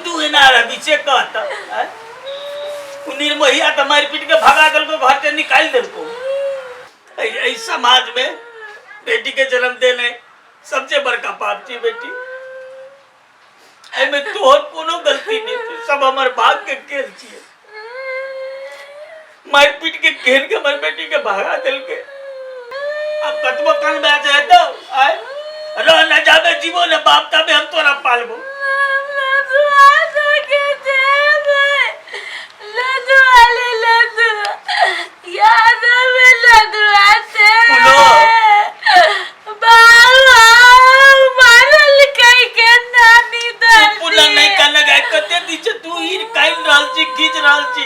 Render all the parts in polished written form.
तू एना रहबी से कह तऽ आँय? उ निर्मोहिया तऽ मारि पीट के भगा देलको, घर से निकालि देलको। एहि समाज में बेटी के जन्म देने सबसे बड़का पाप छी बेटी। एहिमे तोहर कोनो गलती नहीं छै, सब हमर भाग के खेल छियै। मारि पीट के घेर के हमर बेटी के भगा देलकै। अब कतबो कान भए जाए तो आय रह न जाबे जीवो ने बाप ताबे हम तोरा पालबो। पुला नहीं का लगाए कते दिन से तू ही काइन रहल छी, खींच रहल छी।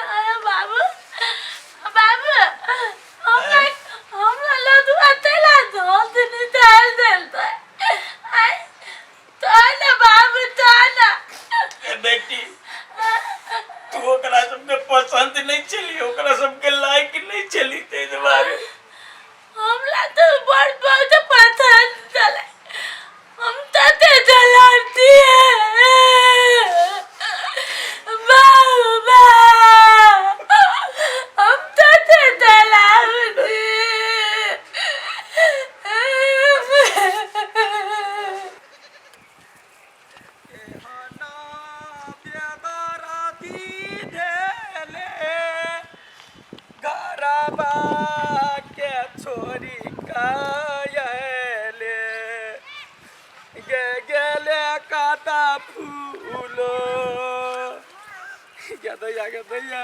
अरे बाबू, बाबू, हमरा हमरा लदुआ तेला धो देने डाल देलते। आय तो ना बाबू, तो ना। ए बेटी, तू ओकरा सबके पसंद नहीं छली, ओकरा सबके लायक नहीं छली, ताहि दुआरे। हमरा तो बड़ बहुत पसंद छलै, हम तते जलाती है बाबा, हम तते जलाती। के छोरी कायले गे गेले काटा फूलो गे दैया, गे दैया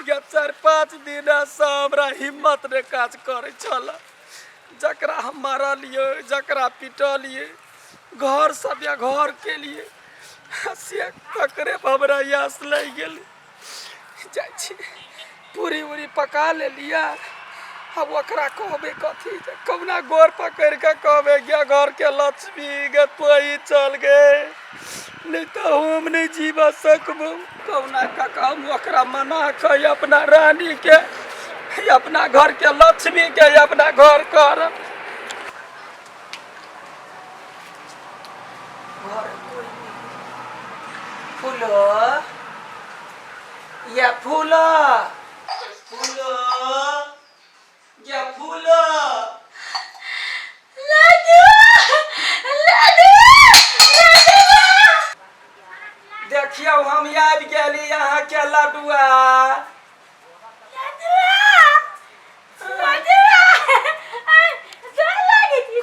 गे। 4-5 दिन से हमरा हिम्मत नहि काज करै छल। जकरा हम मारलियै, जकरा पिटलियै, घर सब या घर केलियै, से तकरे पर हमरा यास लागि गेल। जाइ छी, पूरी उरी पका लेलियै। आब ओकरा कहबै कथी? जे कहुना गोर पकड़ि कऽ कहबै, गे घरके लक्ष्मी गे, तोही चल गे, नहि तऽ हम नहि जीव सकबौ। कहुना कऽ कऽ हम ओकरा मना कऽ अपना रानीके, अपना घरके लक्ष्मीके अपना घर करब। घर कोई नहीं। फूलो या फूलो, फूलो या फूलो। देखियौ, हम आबि गेली अहाँके लडुआ।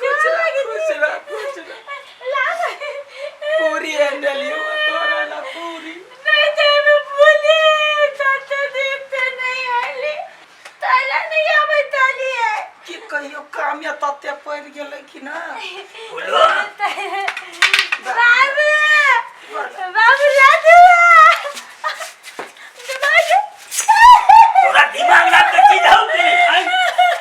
खुश रह, खुश रह, खुश रह। पूरी आनि लियौ तोरा ला पूरी। की कहियो, काम या तते पड़ि गेलै कि ना। फूलो। बाबू, बाबू, लाडुआ। तोरा दिमाग नाम के चीज हौ कि नहीं? आँय?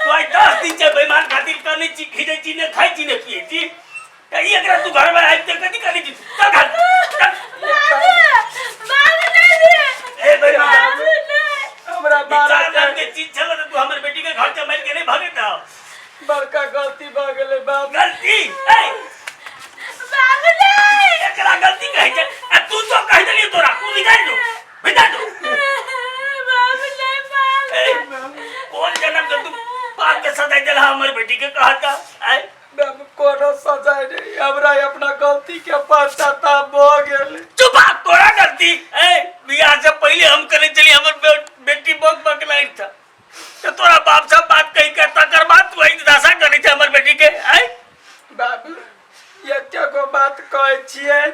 तू आइ 10 दिन से बेईमान खातिर कनै छी, खीजै छी, ने खाइ छी ने पियै छी। तऽ ई एकरा तू घर में आबि के कथी करै छी? चल घर, चल। ए बेईमान, हमरा ई मारा चार नाम के चीज छल तऽ तू हमर बेटी के घर से मारि के नहीं भगैत हौ। बड़का गलती भऽ गेलै बाप। गलती? ए एकरा गलती कहै छै आ तू तो कहि देलियै तोरा, तू निकालि दो, भीतर दो। ए, कोन जन्म के तू पाप के सजाय देला हमर बेटी के कहता? आय बाबू, कोनो सजाय नहीं, हमरा अपना गलती के पश्चाताप भऽ गेल। चुप आ, तोरा गलती? ए बियाह से पहले हम करे चली, हमर बेटी बक बकलाई था तो तोरा बाप सब बात कही के तकर बाद तू एहि दशा करै छै हमर बेटी के? आय बाबू, एते गो बात कहै छियै,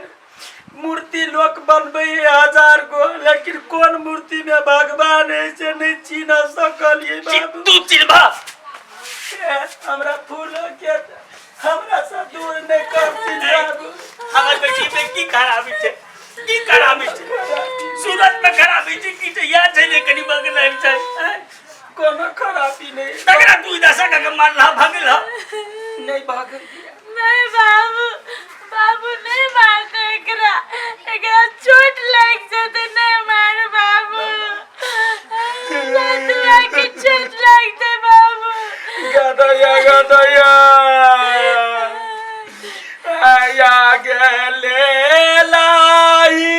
मूर्ति लोक बनबै है हजार गो, लेकिन कोन मूर्ति में भगवान है से नहीं चिन्ह सकलियै बाबू। तू चिन्हबा। ए, हमरा फूल के हमरा से दूर नहीं करथिन बाबू। हमर बेटी में की खराबी छै? की खराबी छै? सूरत में खराबी छै की छै? याद छै ने कनी बगल छै? आँय? कोनो खराबी नहीं। तकरा तू दशा के मारला भगल नहीं भागल। नहीं बाबू, बाबू, नहीं मारते एकरा, एकरा चोट लाग जेते, नहीं मार बाबू, लदुआ के चोट लागते बाबू। गदैया, गदैया, गेले लाई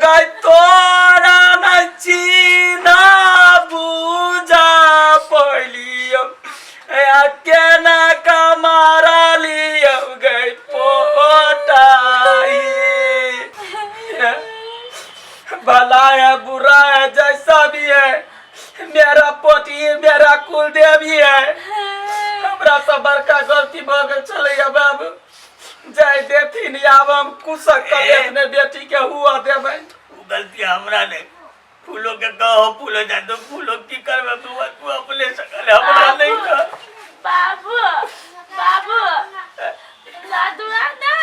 गाय तोरा न चीना बुझा पलियो या केना कमारा लियो गई पोटाई। भला है बुरा है जैसा भी है, मेरा पोती मेरा कुलदेवी है। हमरा से बड़का गलती भऽ गेल छलैया बाबू, जाय देथिन। आब हम कुशक के अपने बेटी के हुआ देबै। उ गलती हमरा नहीं, फूलो के कहो, फूलो जा तो फूलो की करबे तू, तू अपने सकल हमरा नहीं कह। बाबू बाबू लादुआ ना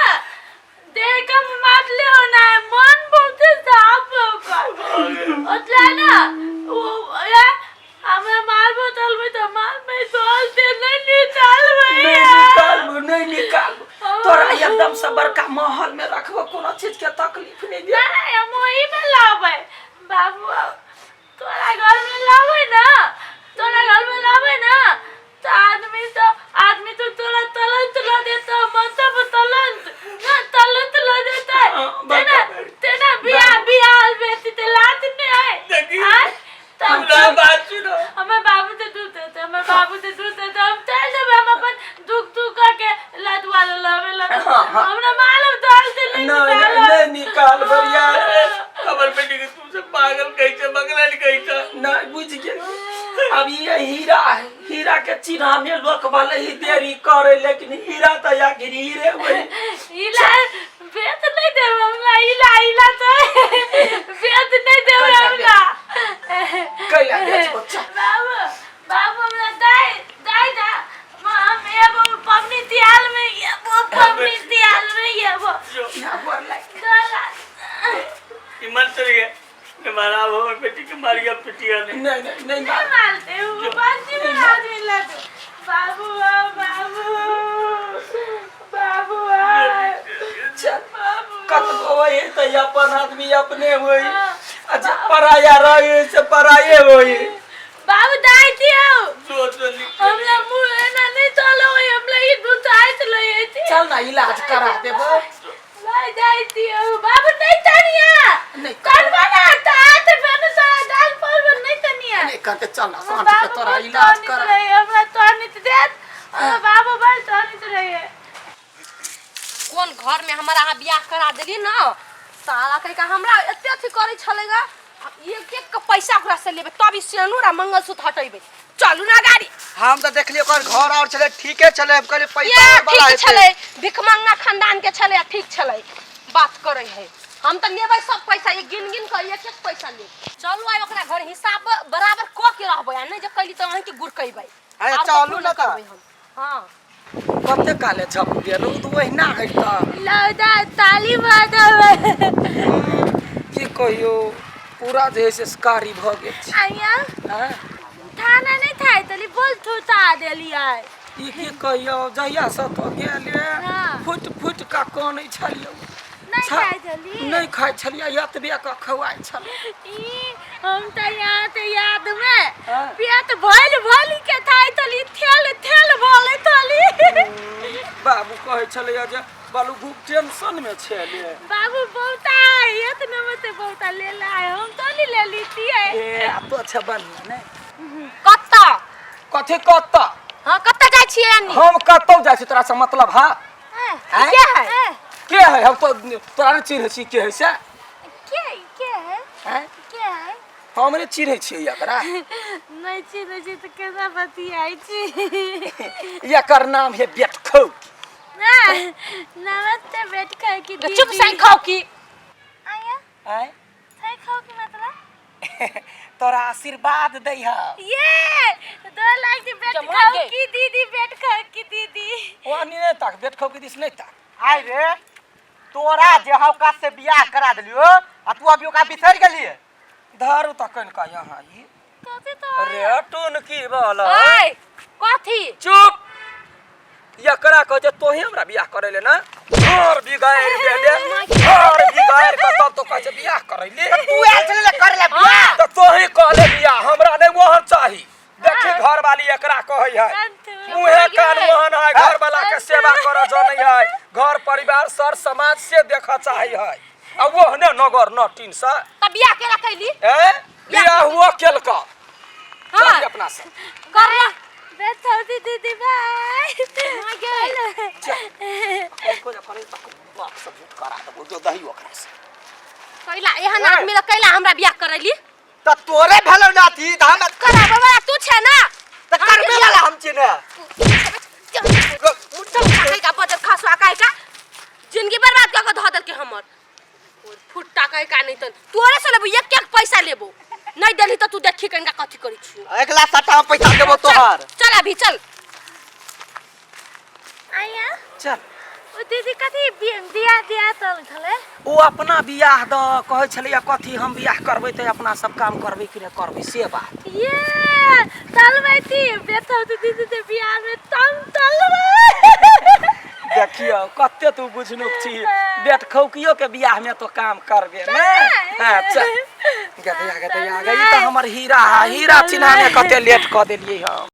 देख हम मारले हो ना, मन बहुत साफ हो गया ओतला ना वो या हमरा मारबो तलबे तो मार में तोल दे नहीं निकालबे। नहीं निकालबू, नहीं निकालबू, तोरा एकदम से बड़का महल में रखबो, कोनो चीज के तकलीफ नहीं दे। नहीं, हम वही में लाबै बाबू, तोरा घर में लाबै ना, तोरा घर में लाबै ना तो आदमी तो तोरा तुरंत ला देता, मतलब तुरंत ना तुरंत ला देता है। हाँ, तेना बता। तेना बिया बिया बेटी ते लात नहीं आए। देखी। आए तब हमरा बात सुनो। हमें बाबू ते दूध देते, हमें बाबू ते दूध देते, हम चल देबे, हम अपन दुख दुख के लदवा लावे लद। हाँ, हाँ। हमरा मालूम दाल से नहीं नहीं नहीं निकालो। नहीं निकाल यार। खबर बेटी के तुमसे पागल कही छे, बगलन कही छे। नहीं बुझ गेल। अब ये हीरा है, हीरा के चिन्हा में लोग भले ही देरी करे, लेकिन हीरा तो आखिर हीरे हुए। हीरा बेच नहीं देब हमरा, हीरा हीरा तो बेच नहीं देब कैला हमरा। कैला बेच बच्चा? बाबू बाबू हमरा दाई दाई दा, हम एगो पबनी तिहार में, एगो पबनी तिहार में एगो जो यहाँ गोर लाग। दोला। इमन चल गया मारा वो बेटी के मारिया पिटिया ने। नहीं नहीं नहीं नहीं मार। मारते वो बाजी में आदमी लग। बाबू आ, बाबू बाबू आ। चल कतबो होई तो अपन आदमी अपने होई, अच्छा पराया रहे से पराये होई। बाबू दाई दियो। जो जो निकले। हमला मुंह एना नहीं चलो होई, हमला ई दूध आइत लई थी। चल ना इलाज करा देबो। लाई जाई दियो बाबू। नहीं तनिया नहीं करबा ना तात बेन तोरा दाल पर नहीं तनिया। नहीं करते, चल ना हमर साँझ के बाबू तोरा बड़ इलाज तनित करा। रहे, हमरा तनित देत, हमर बाबू बड़ तनित रहे। कोन घर में हमारा अहाँ बियाह करा देली ना, साला कहि का हमरा एते अथी करै छलै गा। एक एक के पैसा ओकरा से लेबै तब ई सेनुर आ मंगलसूत्र हटेबै। चलू ना गाड़ी। हम तऽ देखलियै ओकर घर और छलै, ठीके छलै, हम कहलियै पैसा ये वाला ठीक हेतै। छलै, भिखमंगा खानदान के छलै आ ठीक छलै बात करै है। हम तऽ लेबै सब पैसा, ये गिन गिन के एक एक पैसा लेब। चलू आइ ओकरा घर हिसाब बराबर कऽ के रहबै, आ नहि जे कैली तऽ अहींके गुड़केबै। अरे आर चलू ककरो ना नहि तऽ। करबै हम। हाँ कते काले झप गेल तऽ ओहिना हेतऽ। लौदा ताली बजाबै। की कहियो, पूरा जे है से कारी भऽ गेल छै। आइया। आँय? थाना नहीं थाई तली बोल थुता देलियै। ई की कहियो, जहिया से तो गेले हाँ। फुटि फुटि कऽ कानै छलियौ। नहीं खाइ छली? नहि खाइ छलियै, एतबे कऽ खुआइ छलै। ई हम तऽ यहाँ ते याद में हाँ। पेट भइल भइल के थाई तली, थेल थेल भले तली। बाबू कहै छलैया जे बालू खूब टेंशन में छले। बाबू बहुता इतने मते बहुता ले लाए, हम तो नहीं ले लीतिए। ए आब तो अच्छा बढ़िया ने। कत्ता? कथी कत्ता? हाँ कत्ता जाइ छियै अन्नी? हम कतौ जाइ छी तोरा से मतलब हा? आँय? के है? के है? हम तो तोरा नहि चिन्है छी, के है से? के के है? आँय? के है? हम नहि चिन्है छियै एकरा। नहीं चिन्है छी तऽ केना बतियाइ छी? एकर नाम है बेटखौ। ना नमस्ते बैठ कर की दीदी। चुप साइन खाओ की। आया। आँय? साइन खाओ की मतलब? तोरा आशीर्वाद दै है। ये 2 लाख की बैठ जमुना खाओ गे। की दीदी, बैठ खाओ की दीदी। ओ अन्नी नहि ताक, बेटखौ के दिस नहि ताक। आइ रे तोरा जे हौका से बियाह करा देलियो आ तू अभी ओकरा बिसरि गेलियै। धरू तऽ कनिका यहाँ ई। कथी तो? रे टून की बोल। ओए कथी? चुप, एकरा कह जे तोही हमरा बियाह करै ले ना घर बिगाड़ि देले, घर बिगाड़ि के तब तो कहै छै बियाह करै ले। तू आयल छलै करे ले बियाह। तऽ तोही कहले बियाह, हमरा नहि ओहन चाही। देखी। देखी घर वाली एकरा कहै है मुहे कान मोहन है घर वाला के सेवा करऽ जनै है घर परिवार सर समाज से देखऽ चाहै है आ वो ने नगर न टीन से त बियाह केला कैली ए बियाह हुआ केलका हाँ। चल अपना से कर ला बेथौती दीदी बाय को जा करे तक बाप सब झूठ करा देबो जो दही ओकरा से कैला एहन आदमी ल कैला हमरा बियाह करैली त तोरे भेलौ ना थी त हम कराबै वाला तू छे ना त करबे वाला हम छी ने का बदल खसवा काहे का जिंदगी बर्बाद कऽ के धऽ देलकै हमर फुट्टा कहे का नहीं तन तोरे से लेबो एक एक पैसा लेबो नहीं देली तो तू देखी कनका कथी करी छी अगला सट्टा हम पैसा देबो तोहर चल अभी चल आया चल ओ दीदी कथी बिया दिया चल छले ओ अपना बियाह द कहै छलैया कथी हम बियाह करबै तऽ अपना सब काम करबै कि नहि करबै से बात ये चलबै ती बेथौती दीदी ते बिया में तम चलबै देखियो कते तू बुझनुक छी बेट खौकियो के बियाह में तो काम करबे ने हां चल गदया गदया गई तऽ हमर हीरा है हीरा चिन्हा में कते लेट कऽ देलियै हम।